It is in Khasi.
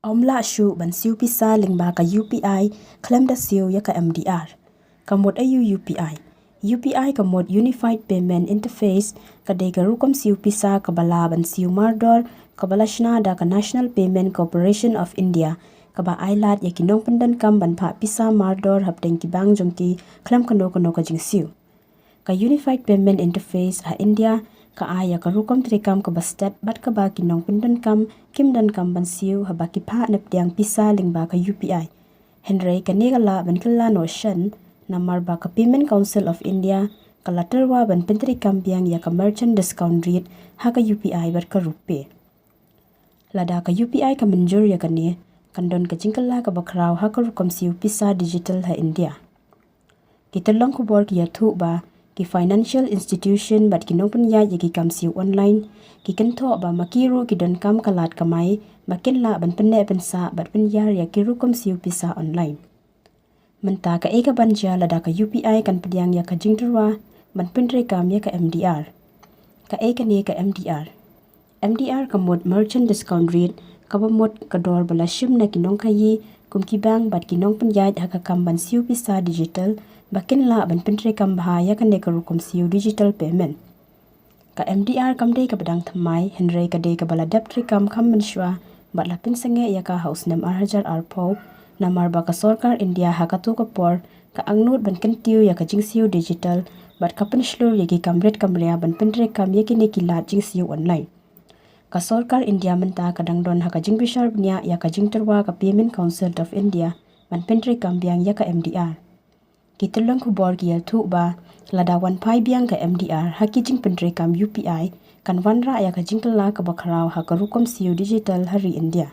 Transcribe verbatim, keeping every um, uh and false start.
Ym lah shuh ban siew pisa lyngba ka U P I khlem da siew ïa ka M D R. Ka mut aïu U P I? U P I ka mut Unified Payment Interface, ka dei ka rukom siew pisa kaba lah ban siew mardor, kaba la shna da ka National Payment Corporation of India, kaba ailad ïa ki nongpyndonkam ban phah pisa mardor hapdeng ki bank jong ki khlem kano kano ka jingsiew. Ka Unified Payment Interface ha India ka ai ïa ka rukom treikam kaba stet bad kaba ki nongpyndonkam kim donkam ban siew haba ki phah ne pdiang pisa lyngba ka U P I. Hynrei kane ka lah ban kylla noh shen, namar ba ka Payment Council of India ka la tyrwa ban pyntreikam biang ïa ka Merchant Discount Rate ha ka U P I bad ka RuPay. Lada ka U P I ka mynjur ïa kane, kan don ka jingkylla kaba khraw ha ka rukom siew pisa digital ha India. Ki tyllong khubor ki ïathuh ba ki financial institution bad ki nongpynïaid ïa ki kam siew online ki kynthoh ba ma ki ruh ki donkam ka lad kamai ba kin lah ban pynneh pynsah bad pynïar ïa ki rukom siew pisa online. Mynta kaei kaban jia lada ka U P I kan pdiang ïa ka jingtyrwa ban pyntreikam ïa ka M D R? Kaei kane ka M D R? M D R ka mut Merchant Discount Rate, kaba mut ka dor ba la shim na ki nongkhaïi kum ki bank bad ki nongpynïaid ha ka kam ban siew pisa digital ba kin lah ban pyntreikam bha ïa kane ka rukom siew digital payment. Ka M D R kam dei kaba dang thymmai, hynrei ka dei kaba la dep treikam kham mynshuwa bad la pynsangeh ïa ka ha u snem ar hajar arphew, namar ba ka sorkar India ha kato ka por ka angnud ban kyntiew ïa ka jingsiew digital bad ka pynshlur ïa ki kam rit kam ria ban pyntreikam ïa kine ki lad jingsiew online. Ka sorkar India mynta ka dang don ha ka jingbishar bniah ïa ka jingtyrwa ka Payment Council of India ban pyntreikam biang ïa ka M D R. Ki tyllong khubor ki ïathuh ba lada wan phai biang ka M D R ha ki jingpyntreikam U P I, kan wanrah ïa ka jingkylla kaba khraw ha ka rukom siew digital ha ri India.